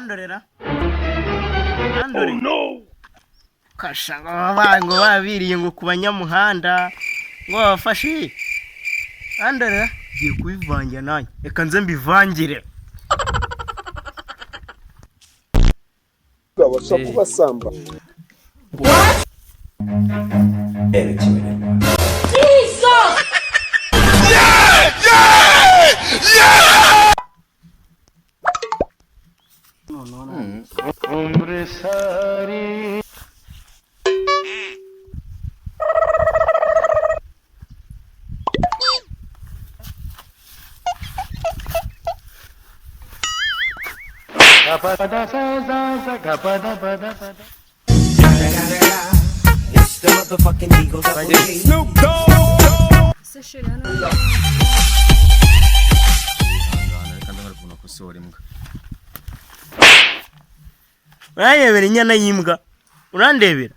Urandorera, urandorera. Kasha ngo ngo babiriye ngo ku banyamuhanda ngo babafashe. Urandorera, ngiye kubivangira nanjye, reka nze mbivangire. Bashobora kubasamba. Ese chéri, hano Ihangane, reka nze nkwereke ukuntu bakosora imbwa. Urandebera inyana y'imbwa, urandebera.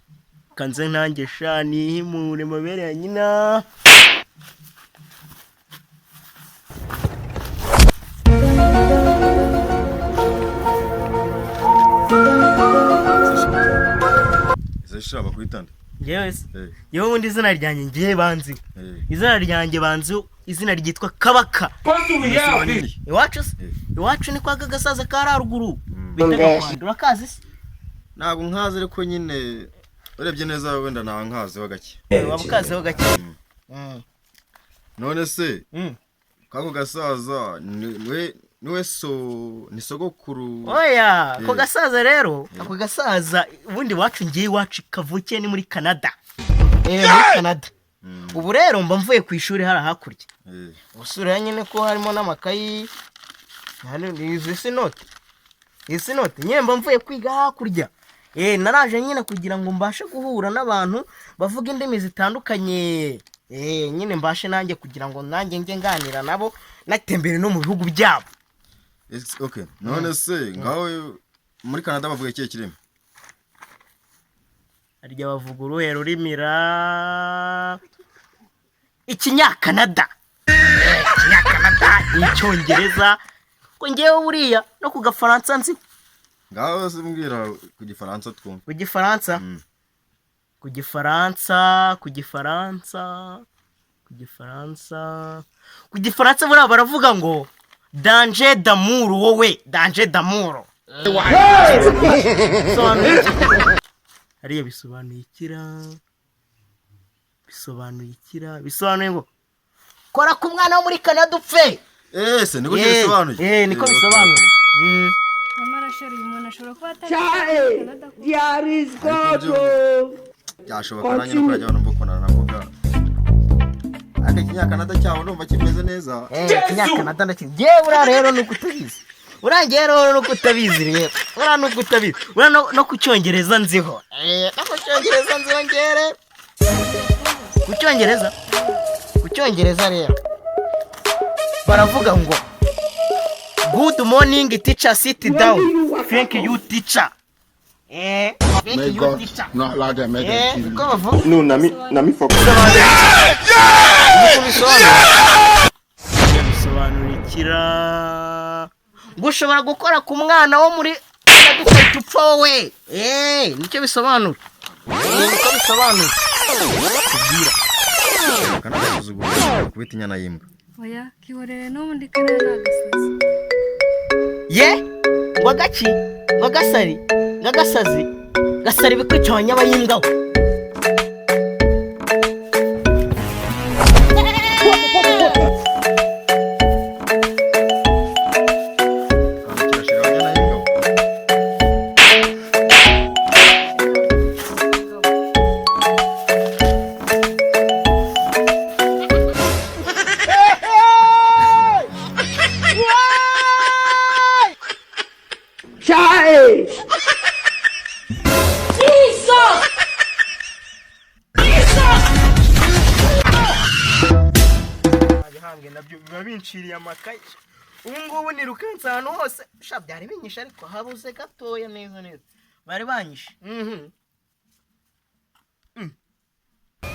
Kanze ntange sha nihimure mabere ya nyina. Ese sha bakwita nde? Njyewe se? Eh. Njyewe ubundi izina ryanjye ngiye banzi, izina ryanjye banzi, izina ryitwa Kabaka. Ese wanini? Iwacu se? Eh. Iwacu ni kwa kagasaza ka haruguru bita Gakwandi, urakazi se? Ntabwo nkazi, ariko nyine urebye neza wenda nta nkaziho gake. Waba ukaziho gake. None se kako gasaza niwe so ni sogokuru? Oya, ako Eh. gasaza rero, ako gasaza ubundi iwacu, ngiye iwacu kavukiye ni muri Canada, muri Canada. Ubu rero mba mvuye ku ishuri hariya hakurya. Ubusura nyine ko harimo n'amakayi hano, ni izi si note, izi si note nyine. Mba mvuye kwiga hakurya, naraje nyine kugira ngo mbashe guhura n'abantu bavuga indimi zitandukanye, nyine mbashe nanjye kugira ngo nanjye njye nganira nabo, natembere no mu bihugu byabo. Okay, none se ngaho muri Canada bavuga ikihe kirimi? Harya bavuga uruhe rurimi ra? Ikinyakanada. Ikinyakanada, icyongereza, ko ngewe buriya no ku gafaransa nzi. Ngaho se mbwira ku gifaransa twumve. Ku gifaransa? Ku gifaransa, ku gifaransa, ku gifaransa, ku gifaransa buriya baravuga ngo danger d'amour, wowe danger d'amour. Bisobanuye iki? Hariya bisobanuye ikira, bisobanuye ikira, bisobanuye ngo kora ku mwana wo muri Canada upfe. Ese niko bisobanuye? Eh, niko Okay. bisobanuye. Nyamara chéri, uyu muntu ashobora kuba atari Canada kuko Ariko byo byashoboka, nanjye nuko najya numva ukuntu aranavuga, ariko ikinyakanada cyabo ndumva kimeze neza. Ikinyakanada ndakizi ngewe. Buriya rero ni uko utabizi, buriya ngewe rero ni uko utabizi rero, buriya ni uko utabizi. Buriya no ku cyongereza nziho. No ku cyongereza nziho ngewe rero. Ku cyongereza, ku cyongereza rero baravuga ngo "Good morning, teacher, sit down. Thank you, teacher." Thank May you, God teacher. not allow them make them kill Niko you. bavuga. No, na me, na me for. Niko bisobanura. Bisobanura ikira ngo ushobora gukora ku mwana wo muri Canada ugahita upfa wowe. Nicyo bisobanura. Niko bisobanura. Kubwira. Kanagasuzuguro kubita inyana y'imbwa. Oya, kihorere, n'ubundi kariya ni agasazi. Ye, ngo agaki, ngo agasari, ngo agasazi, gasari bikwica abanyabayimbwa we. Kandi kirashira abanyana y'imbwa we. Bihambwe nabyo biba binciriye amakaye. Ubu ngubu nirukanse ahantu hose sha, byari binyishe ariko habuze gatoya neza neza bari banyishe.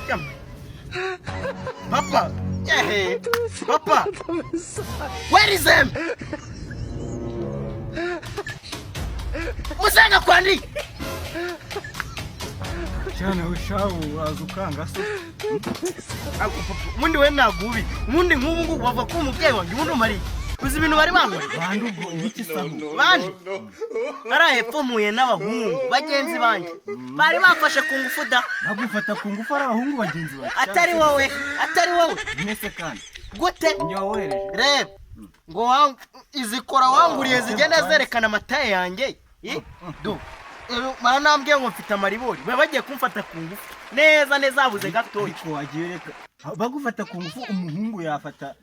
Yama. Papa, yeah. Papa, where is them? Mwana we shawu, uraza ukanga se? Ako papa, ubundi we ntabwo ubi, ubundi nk'ubu ngubu bava ko umubyeyi wanjye, ubundi umariye uzi ibintu bari bankoreye. Bande ubwo? Ibiki sahu? Bandi hariya hepfo mpuye n'abahungu bagenzi banjye, bari bafashe ku ngufu da. Bagufata ku ngufu ari abahungu bagenzi bawe? Atari wowe, atari wowe. Mwese kandi. Gute? Njye wawohereje? Reba ngo izi kora wanguriye zigenda zerekana amataye yanjye. Do baranambwiye ngo mfite amaribori, baba bagiye kumfata ku ngufu neza neza, habuze gatoya. Ariko wagiye reka bagufata ku ngufu, umuhungu yafata?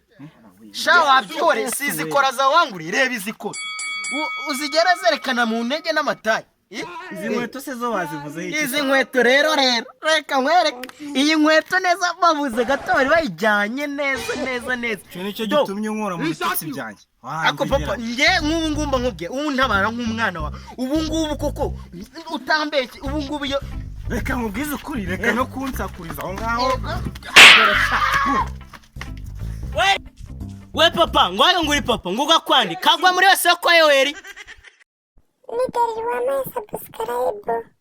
Sha, wabyore, si izi kora za wanguriye, reba izi kora uzigera zerekana mu ntege n'amataye. Izi nkweto se zo bazivuzeho iki? Izi nkweto rero reka nkwereke iyi nkweto neza, babuze gato bari bayijyanye neza neza neza. Icyo nicyo Do. gitumye unkura mu bitotsi byanjye. Ako papa, nge nk'ubu ngubu mba nkubwiye, ubu ntabara nk'umwana wawe ubu ngubu koko utambeshye ubu ngubu iyo Reka nkubwize ukuri, reka no kunsakuriza aho ngaho. We we papa, ngwayo nguri papa, nguga kwandi kagwa muri yose yo kwa Yoweri. Nigeri, wampaye subscribe?